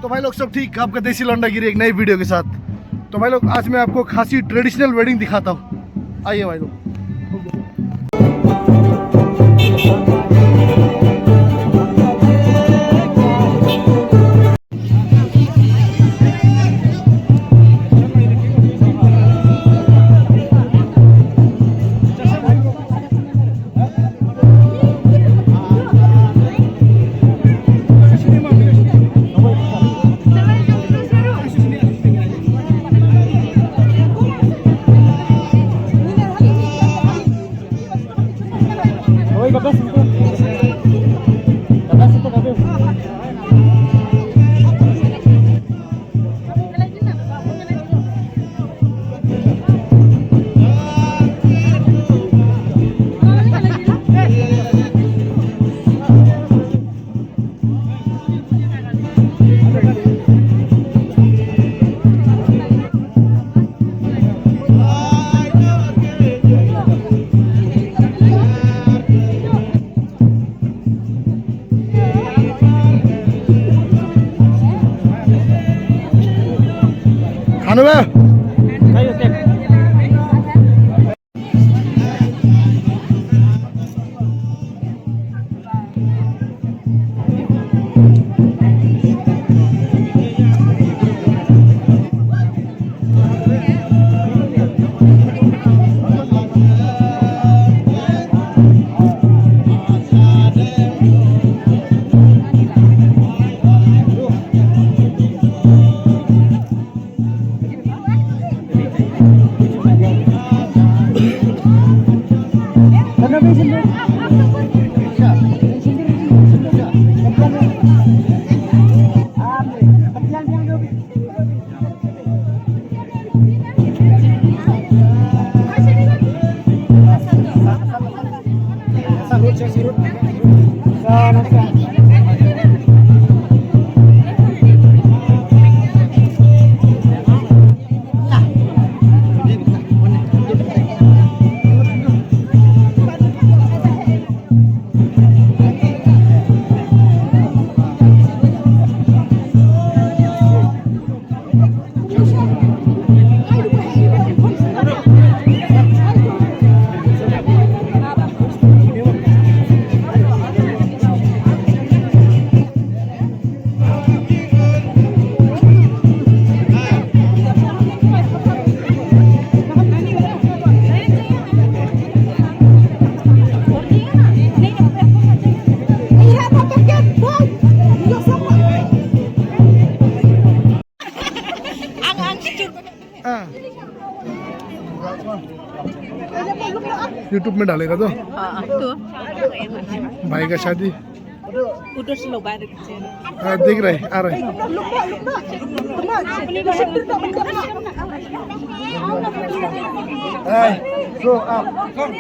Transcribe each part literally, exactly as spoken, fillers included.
तो भाई लोग, सब ठीक, आपका देसी लौंडागिरी एक नई वीडियो के साथ। तो भाई लोग, आज मैं आपको खासी ट्रेडिशनल वेडिंग दिखाता हूँ, आइए भाई लोग। खानु भयो? हाँ। YouTube में डालेगा तो? हाँ, तो। भाई का शादी। उधर से लोग आ रहे हैं। हाँ, दिख रहे हैं, आ रहे हैं। Hey, so, uh, come.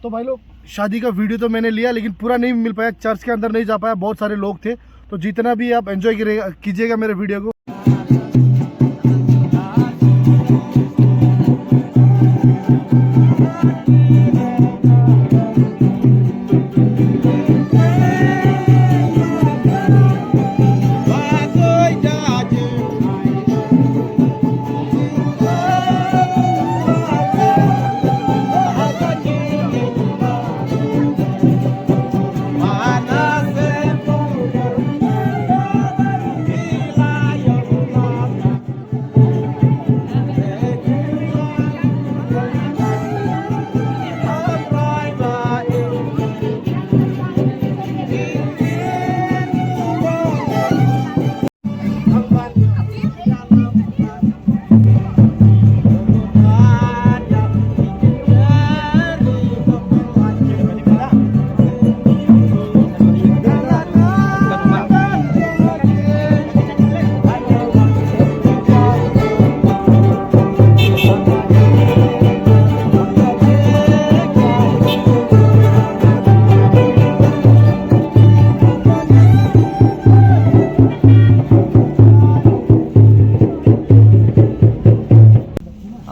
तो भाई लोग, शादी का वीडियो तो मैंने लिया, लेकिन पूरा नहीं मिल पाया, चर्च के अंदर नहीं जा पाया, बहुत सारे लोग थे। तो जितना भी आप एंजॉय कीजिएगा मेरे वीडियो को।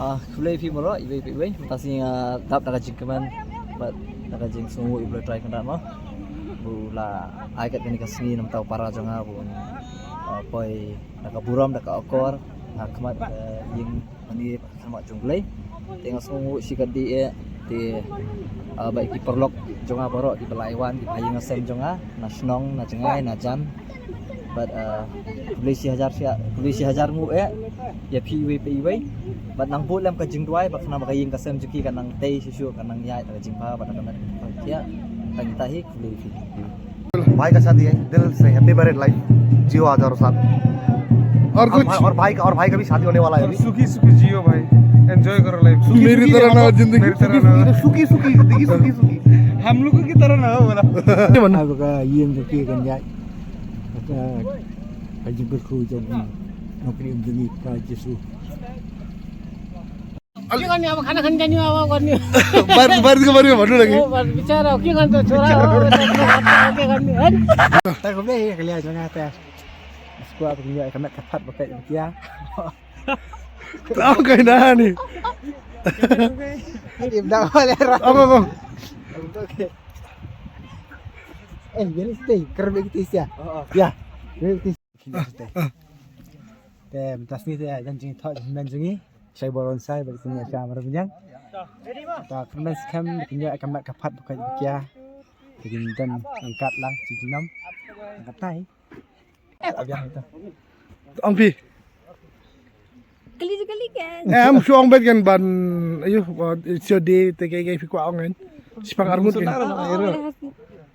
Ah, khublei phi baroh, iwei pa iwei. Mynta sngi nga dap da ka jingkmen bad da ka jingsngewnguh ïa U Blei Trai Kynrad mo. U la ai kat kane ka sngi namar u para jong nga, u, ah, poi da ka burom, da ka akor ha khmat, eh, ïing mane ha khmat jong U Blei. Te nga sngewnguh shikatdei eh, te, ah, bad ki paralok jong nga baroh kiba la wan, kiba ha ïing ha sem jong nga, na shnong, na jngai, na jan. Bad, ah, khublei shi hajar, shi ha-, khublei shi hajar nguh eh ïa phi iwei pa iwei. Bad nang bud lem ka jingduwai ba khnang ba ka ïing ka sem jong ki kan nang tei shuh shuh, kan nang ïaid da ka jingbha bad da ka met ka jingpyrkhat. Tang ita hi, khublei phi. भाई का शादी है, दिल से happy married life, जियो हजारों साल। और कुछ? और भाई का, और भाई का भी शादी होने वाला है अभी। सुखी सुखी जियो भाई, एंजॉय करो लाइफ। मेरी तरह ना जिंदगी। मेरी तरह ना। सुखी सुखी जिंदगी, सुखी सुखी। हम लोगों की तरह ना हो बोला। Aba ka ïing ka ki kan ïaid. Ka, ka jingkyrkhu jong u Nongpynim jong ngi, ka Jisu. Ki kan ni, aba khana khan kan ni, aba kan ni. Bar, bar ka bar ka bar lagi. Oh, bar bichara, ki kan to chora, oh, ki kan ni, eh. Ta ko be, ka liya jong nga ta. Skua tu ni, ka met ka phat ba ka kia. Tao ka na ni. Ni bda wala ra. Ako, ako. Okay. Eh, jadi stay, kerbe kita sia. Ya. Kerbe kita. Te mynta sngi te jan jingthoh jingmen jong ngi. Shai baron shai bad kin ïa shah mar biang. Ta kyrmen skhem kin ïa ka met ka phat ba ka ïa. Te kin den angkat lang jingdom. Angkat tai. Eh, abiang tu. Ong phi. Kali juga likan. Eh, am shu ong bet kan ban, ayo, sio de te kai kai phi kwah ong kan. Sipang armut kan.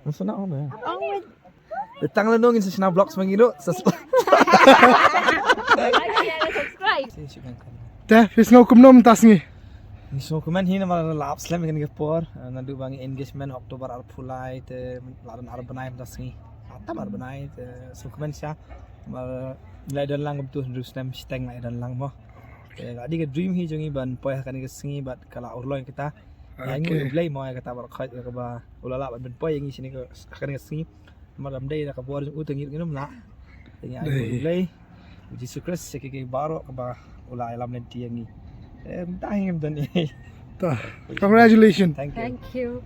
Ong bet. Tang la nong in sa shna vlog sma ngi ruh. Sa subscribe. Te phi sngew kumno mynta sngi? Ngi sngewkmen hi namar la ap slem kane ka por, eh, naduh ba ngi engagement October arphew lai te la don ar bnai mynta sngi. Tam ar bnai te sngewkmen sha. Namar ngi la don lang kumtu hynriew snem shiteng la don lang mo. Te la dei ka dream hi jong ngi ban poi ha kane ka sngi bad ka la urlong kita. Ïa ngi u Blei mo ïa kata baroh khoit ïa kaba u la lah ban pynpoi ïa ngi shane ka, ha kane ka sngi. Namar lam dei da ka bor jong u te ngi ruh ngim lah. Te ngi ai u Blei, u Jisu Khrist ïa ki, ki baroh kaba u la ïalam lynti ïa ngi. Em, tang ngim don ei. Ta. Congratulations. Thank you. Thank you.